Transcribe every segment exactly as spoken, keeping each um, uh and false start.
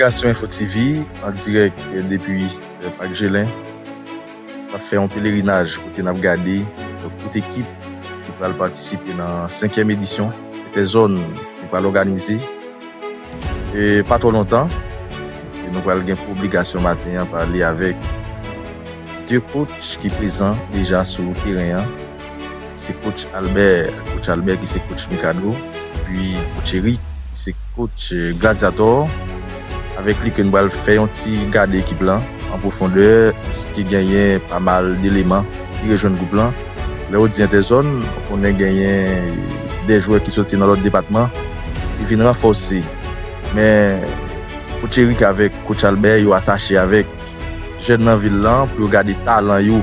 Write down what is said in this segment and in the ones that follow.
Obligasyon Info T V, an dirèk depi Pak Jelen. N ap fè yon pelerinaj kote n ap gade tout ekip ki pral patisipe nan senkyèm edisyon entèzòn ki pral òganize e pa twò lontan. E nou pral gen pou obligasyon maten an pale avèk de coach ki prezan deja sou teren an. Se coach Albert, coach Albert ki se coach Mikado, epi coach Eric ki se coach Gladiator. Avèk li ke n pral fè yon ti gade ekip lan an pwofondè, ki genyen pa mal deleman ki rejwenn gwoup lan. Lè ou di entèzòn, ou konnen genyen de jwè ki soti nan lòt depatman ki vin ranfòse. Men coach Eric avèk coach Albert yo atache avèk jèn nan vil lan pou yo gade talan yo.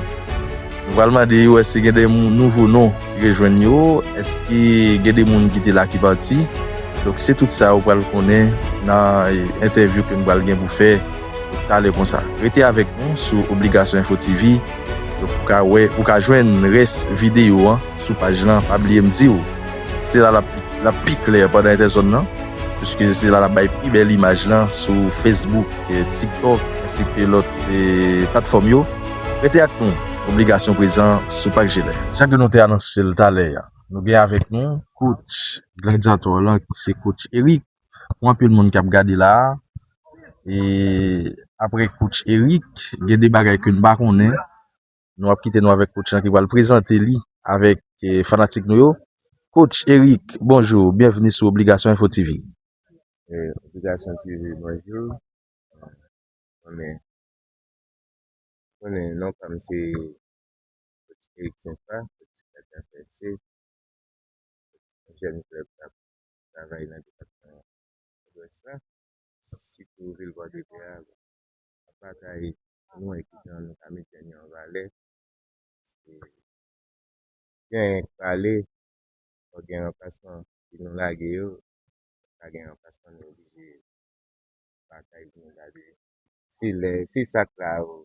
Nou pral mande yo èske gen de moun, nouvo non ki rejwenn yo, èske gen de moun ki te la ki pati. Donk se tout sa ou pral konnen nan entèvyou ke nou pral gen pou fè talè konsa. Rete avèk nou sou Obligasyon Info T V. Donk ou ka wè, ou ka jwenn rès videyo an sou paj lan. Pa bliye m di w, se la l ap, l ap pi klè pandan entèzòn nan, piske se la l ap bay pi bèl imaj lan sou Facebook, eh, TikTok, ensi ke lòt, eh, platfòm yo. Rete ak nou, Obligasyon prezan sou Pak Jelen. Jan ke nou te anonse l talè a, nou gen avèk nou coach Gladiator lan, ki se coach Eric. Pou anpil moun k ap gade la a, e apre coach Eric, gen de bagay ke n pa konnen. Nou ap kite nou avèk coach lan ki pral prezante li avèk, eh, fanatik nou yo. Coach Eric, bonjou, byenveni sou Obligasyon Info T V. Eh, Obligasyon T V, bonjou. Konnen, konnen non pa m se coach Eric Saint-Fa, coach F C, yon jèn klèb k ap travay nan depatman Nòdwès la, sitou vil Pòdepè a. Ap batay pou nou wè kijan nou ka met jèn yo an valè. Paske gen pale, fò gen ranplasman. Si nou lage yo, pa gen ranplasman, nou oblije batay pou nou gade. Se lè, se sa k la, o,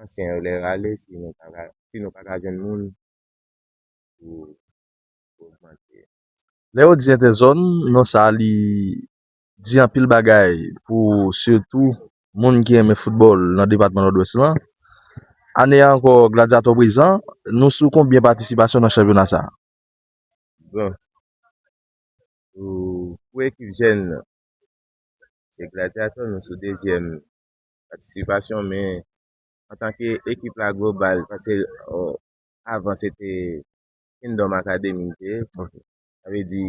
ansyen yo lè yo ale, si nou pa ka, si nou pa ka jwenn moun pou, pou ogmante. Lè yo di entèzòn, non sa li di anpil bagay pou sitou moun ki renmen foutbòl nan depatman Nòdwès lan. Ane a ankò, Gladiator prezan. Nou sou konbyen patisipasyon nan chanpyona sa a? Bon, pou, pou ekip jèn nan, se Gladiator, nou sou dezyèm patisipasyon, men antanke ekip la global, paske, o, avan se te Kingdom Academy li te ye. Ok. Sa vle di,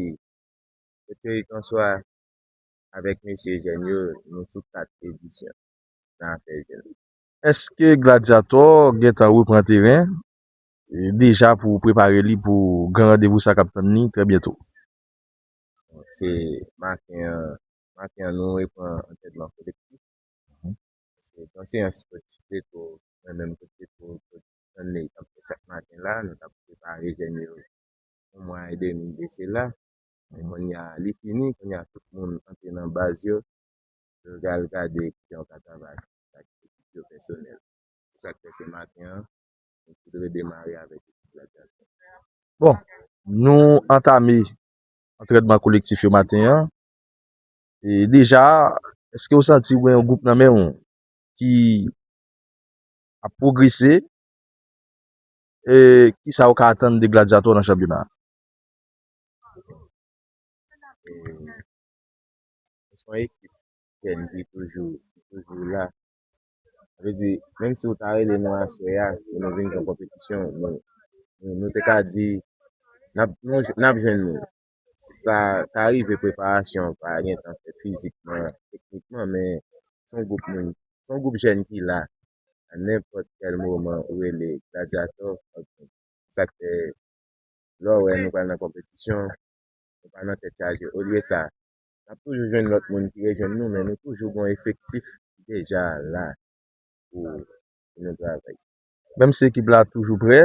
Kote Eric François avèk mesye jèn yo, nou sou kat edisyon nan afè jèn. Èske Gladiator gentan repran teren, e, deja pou prepare li pou gran randevou sa k ap tann li trè byento? Se maten an, maten an nou repran antrènman kolektif. Mhm. Paske nan seyans coach Petro, mwen menm coach Petro, coach Stanley, t ap fè chak maten la, nou t ap prepare jèn yo yon mwa edmi de sela. Men kounye a, li fini, kounye a, tout moun antre nan baz yo, pou yo al gade kijan yo ka travay ak ekip yo pèsonèl. Se sa k fè se maten an, nou tou redemare avèk ekip la. Bon, nou antame antrènman kolektif yo maten an. E deja, èske w santi w gen yon gwoup nan men w ki ap pwogrese? E kisa w ka atann de Gladiator nan chanpyona a? E, se yon ekip jèn ki toujou, ki toujou la. Sa vle di, menm si w ta rele nou aswè a, pou nou vin jwe yon konpetisyon, nou, nou, nou te ka di, n ap, nou, n ap jwenn nou. Sa ka rive preparasyon pa gentan fèt fizikman, teknikman, men se yon gwoup moun, se yon gwoup jèn ki la. A nenpòt kèl moman ou rele Gladiator, sa k fè lè w wè nou pral nan konpetisyon, nou pa nan tèt chaje. Olye sa, n ap toujou jwenn lòt moun ki rejwenn nou, men nou toujou gen yon efektif ki deja la pou, pou nou travay. Menm si ekip la toujou prè,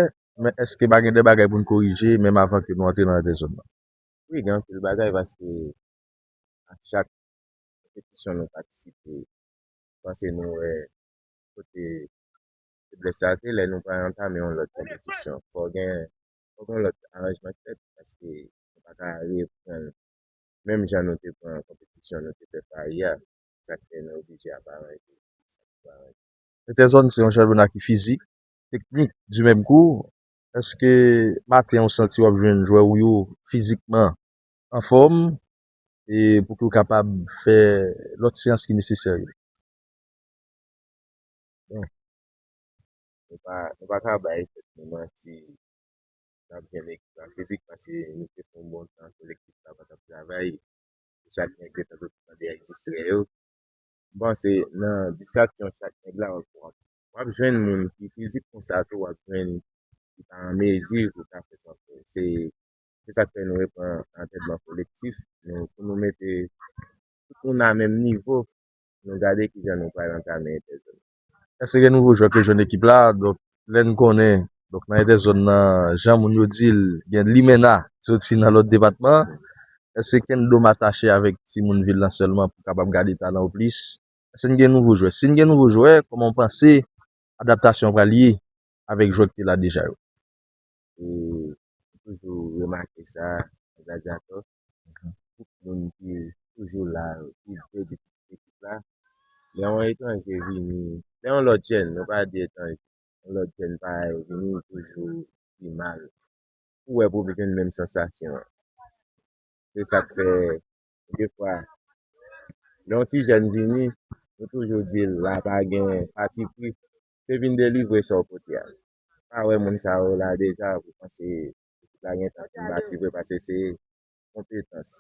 men èske pa gen de bagay pou n korije menm avan ke nou antre nan entèzòn nan? Wi, gen anpil bagay paske a chak konpetisyon nou patisipe, panse nou wè kote feblès sa te lè nou pral antame yon lòt konpetisyon. Fò gen, fò gen yon lòt aranjman k fèt paske nou pa ka reprann menm jan nou te pran konpetisyon nou te fè Pari a. sa k fè nou oblije ap aranje sa ki pa aranje. Entèzòn se yon chanpyona ki fizik, teknik, du menm kou. Èske maten ou santi w ap jwenn jwè ou yo fizikman anfòm e pou ke w kapab fè lòt seyans ki nesesè yo? Bon, nou pa, nou pa ka bay tèt nou manti, n ap jwenn ekip la fizik paske nou te fè yon bon tan kolektif la pa t ap travay. Chak nèg gentan sot nan dèyè distrè yo. M panse nan distraksyon chak nèg la, w ap, w ap jwenn moun ki fizik konsa tou, w ap jwenn ki pa an mezi pou ka fè sa. Se, se sa k fè nou repran antrenman kolektif, nou, pou nou mete tout moun a menm nivo, nou gade kijan nou pral antame entèzòn. Èske gen nouvo jwè ke jwenn ekip la? Donk, lè n konnen, donk, nan entèzòn nan, jan moun yo di l, gen limena soti nan lòt depatman. Èske Kendo m atache avèk timoun vil lan sèlman pou kapab gade talan yo plis? Èske n gen nouvo jwè? Si n gen nouvo jwè, kòman w panse adaptasyon pral ye avèk jwè ki te la deja yo? E m toujou remake sa nan Gladiator. Tout moun ki toujou la, ki kredi pou ekip la, lè yon etranje vini, lè yon lòt jèn, nou pa di etranje, yon lòt jèn parèy vini, toujou pi mal. Ou wè pou w jwenn menm sansasyon an. Se sa k fè, defwa, lè yon ti jèn vini, nou toujou di l la pa gen pati pri, se vin delivre sa w pote a. Pa wè moun sa yo la deja, pou panse ekip la gentan fin bati vre, paske se konpetans.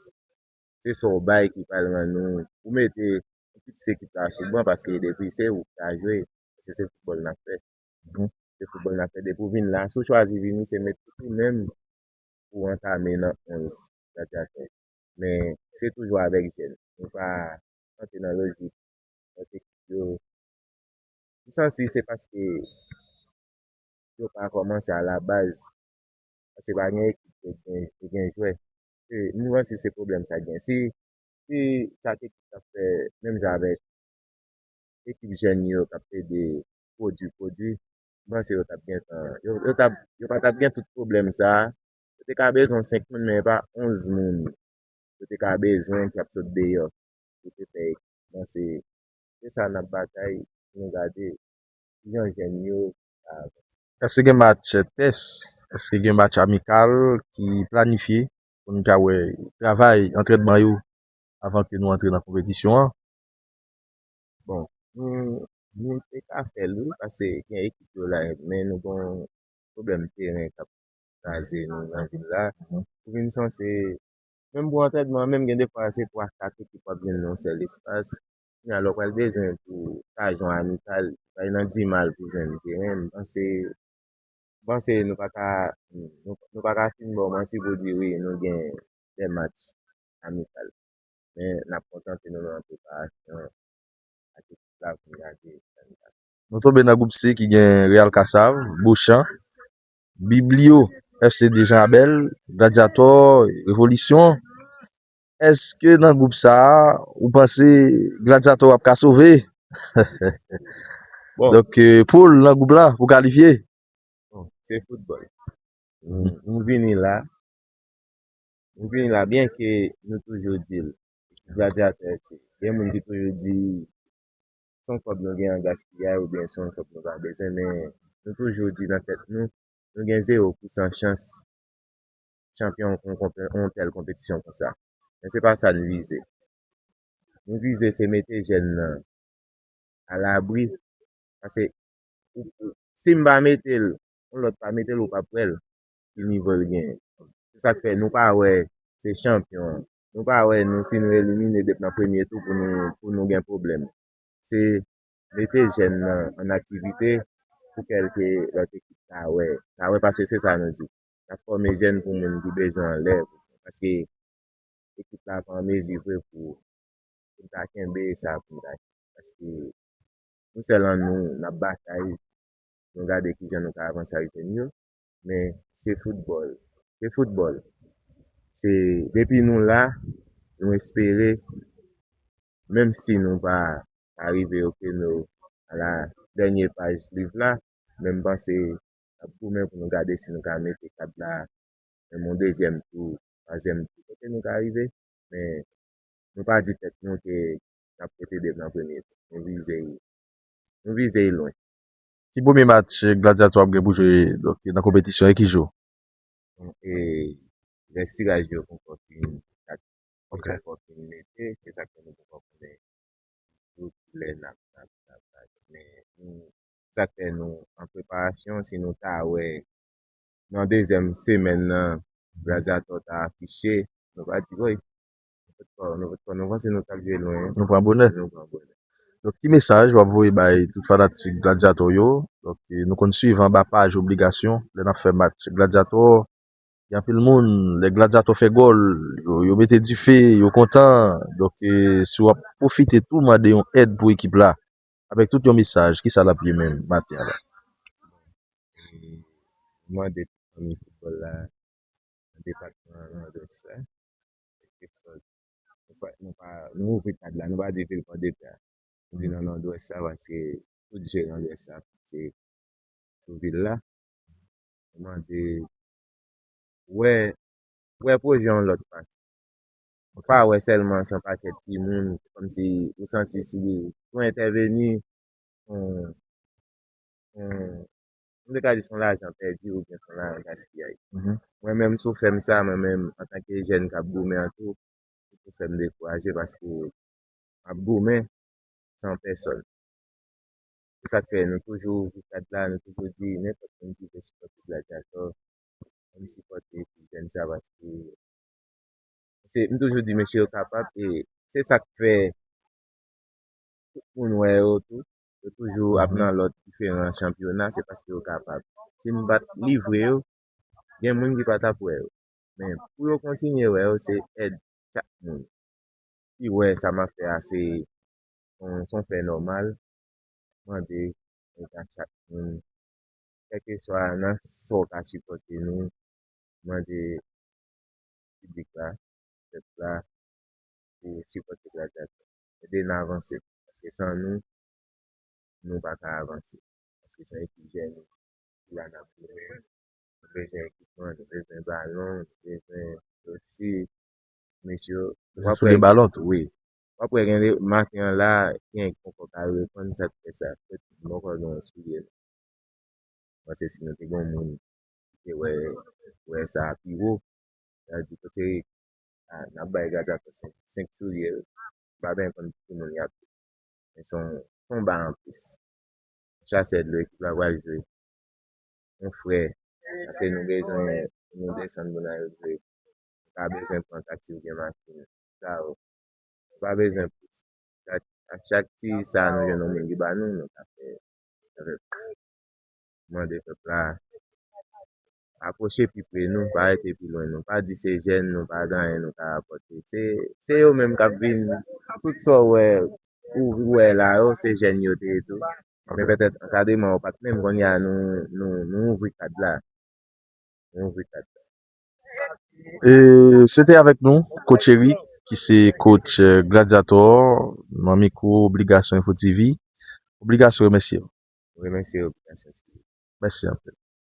Se sa w bay ki pral rann ou, ou mete yon pitit ekip la sou ban, paske depi se ou ki ta jwe, paske se foutbòl n ap fè. Se foutbòl n ap fè. Depi w vin la, si w chwazi vini, se met tout ou menm pou w antame nan onz Gladyatè. Men, se toujou avèk jèn. Nou pa rantre nan lojik lòt ekip yo. M santi se paske yo pa kòmanse a la baz. Paske pa gen ekip, yo gen, yo gen jwè. Se, m panse se pwoblèm sa gen. Si, si chak ekip t ap fè menm jan avèk ekip jèn yo k ap plede pwodui, pwodui, m panse yo t ap gentan, yo, yo t ap, yo pa t ap gen tout pwoblèm sa a. Yo te ka bezwen senk moun, men e pa onz moun yo te ka bezwen ki ap sot deyò pou te fè ekip. M panse se sa n ap batay pou nou gade kijan jèn yo ka avanse. Èske gen match tès? Èske gen match amikal ki planifye pou n ka wè travay antrènman yo avan ke nou antre nan konpetisyon an? Bon, nou, nou te ka fè l, wi, paske gen ekip yo la, men nou gon pwoblèm teren k ap kraze nou nan vil la. Ou vin sanse, menm pou antrènman, menm gen defwa se twa, kat ekip w ap jwenn nan yon sèl espas. Kounye a, lè w pral bezwen pou ka jwe yon amikal, bay nan di mal pou jwenn teren. M panse, m panse nou pa ka, nou, nou pa ka fin ba w manti pou di wi, nou gen de match amikal. Men n ap kontante nou nan preparasyon ak ekip la pou n gade sa n ka fè. Nou tonbe nan gwoup C ki gen Real Kasav, Bochan, Biblio, F C de Jan Abèl, Gladyator, Revolisyon. Èske nan gwoup sa a, ou panse Gladyator ap ka sove? Bon. Donk, euh, poul nan gwoup la pou kalifye. Bon, se foutbòl. Nou, nou vini la. Nou vini la, byen ke nou toujou di l, Gladyatè, gen moun ki toujou di se yon kòb nou gen an gaspiyay oubyen se yon kòb nou pa bezwen, men nou toujou di nan tèt nou, nou gen zewo pousan chans chanpyon yon, yon, yon tèl konpetisyon konsa. Men se pa sa n vize. Nou vize se mete jèn nan alabri. Paske ou, ou, si m pa mete l, yon lòt pa mete l, ou p ap wè l ki nivo l genyen. Se sa k fè nou pa wè se chanpyon. Nou pa wè nou, si nou elimine depi nan premye tou pou nou, pou nou gen pwoblèm. Se mete jèn nan an aktivite pou kèlke lòt ekip ta wè. Ta wè, paske se sa nou di. N ap fòme jèn pou moun ki bezwen anlè. Paske ekip la pa an mezi vre pou, pou n ta kenbe sa, pou n ta, paske nou sèl an nou, n ap batay, nou gade kijan nou ka avanse ak jèn yo. Men se foutbòl. Se foutbòl. Se, depi nou la, nou espere, menm si nou pa, pa rive oke nou a la dènye paj liv la, men m panse n ap goumen pou nou gade si nou ka mete kad la menm yon dezyèm tou, twazyèm tou, kote nou ka rive. Men nou pa di tèt nou ke n ap rete deyèm nan premye tou. Nou vize, nou vize lwen. Ki premye match Gladiator ap gen pou jwe, donk, nan konpetisyon e ki jou? Bon, e lè tiraj yo poko fin, kat Ok. poko fin mete, se sa k fè nou poko konnen ki lè n ap, n ap, n ap, n ap, men nou, sa k fè nou an preparasyon, si nou ta wè nan dezyèm semèn nan, Gladiator ta afiche, nou va di, woy, nou potko, nou potko, nou panse nou t ap jwe lwen, Nou pran bonè. Nou pran bonè. Donk, ki mesaj w ap voye bay tout fanatik Gladiator yo? Donk, e, nou konn swiv anba paj Obligasyon, lè n ap fè match Gladiator, gen anpil moun, lè Gladiator fè gòl, yo, yo mete dife, yo kontan. Donk, e, si w ap pwofite tou mande yon èd pou ekip la, avèk tout yon mesaj, kisa l ap ye menm maten an la? E mande tout fanmi foutbòl la, nan depatman Nòdwès la, kèlkeswa, nou pa, nou pa, nou ouvri kad la, nou pa di vil Pòdepè. Nou di nan Nòdwès la, paske tout je Nòdwès la fikse sou vil la. Nou mande, wè, wè pwojè yon lòt fason. Pa wè sèlman se yon pakèt timoun, kòmsi ou santi si ou entèveni, yon, yon, m te ka di se yon lajan pèdi oubyen se yon lajan gaspiyay. Mhm. Mwen menm, si w fè m sa, mwen menm, antanke jèn k ap goumen an tou, ou fè m dekouraje paske m ap goumen san pèsòn. Se sa k fè nou toujou ouvri kad la, nou toujou di nenpòt moun ki vle sipòte Gladiator, ann sipòte ti jèn sa paske se, m toujou di mesye yo kapab e se sa k fè tout moun wè yo tou, yo toujou ap Mhm. nan lòt diferan chanpyona, se paske yo kapab. Si n pa t livre yo, gen moun ki pa t ap wè yo. Men pou yo kontinye wè yo, se èd chak moun. Ki wè sa m ap fè a se yon, se yon fè nòmal, mande èd a chak moun. Kèlkeswa nan sa w ka sipòte nou, mande piblik la, pèp la, pou sipòte Gladiator. Ede n avanse. Paske san nou, nou pa ka avanse. Paske se yon ekip jèn ki la n ap goumen. Nou bezwen ekipman, nou bezwen balon, nou bezwen osi, mesye, w ap Sou de wè, balon tou. Wi. W ap wè gen de maten an la, gen poko ka reponn sa k fè sa. Pèt poko gen yon soulye. Paske si nou te gen moun ki te wè, wè sa pi wo, sa di kote a, n ap bay Gladiator senk, senk soulye, m pa byen konn ki moun y ap di. Men se yon, se yon ba anplis. Chasè dlo, ekip la pral jwe yon frè. Paske nou bezwen pou nou desann pou n al jwe. Nou pa bezwen pran taksi oubyen machin. Sa yo. Nou pa bezwen plis. Chak, a chak ti sa nou jwenn yon moun ki ba nou, nou ka fè, fè plis. Mande pèp la apwoche pi pre nou, pa rete pi lwen nou. Pa di se jèn nou, pa gen anyen nou ka apòte. Se, se yo menm k ap vin, tout sa w wè, ou wè la yo, se jèn yo te ye tou. Men petèt ankadreman yo pa t menm, kounye a nou, nou, nou ouvri kad la. Nou ouvri kad la. E se te avèk nou, coach Eric, ki se coach, eh, Gladiator, nan mikwo Obligasyon Info T V. Obligasyon remèsye w. Remèsye Obligasyon T V. Mèsi anpil.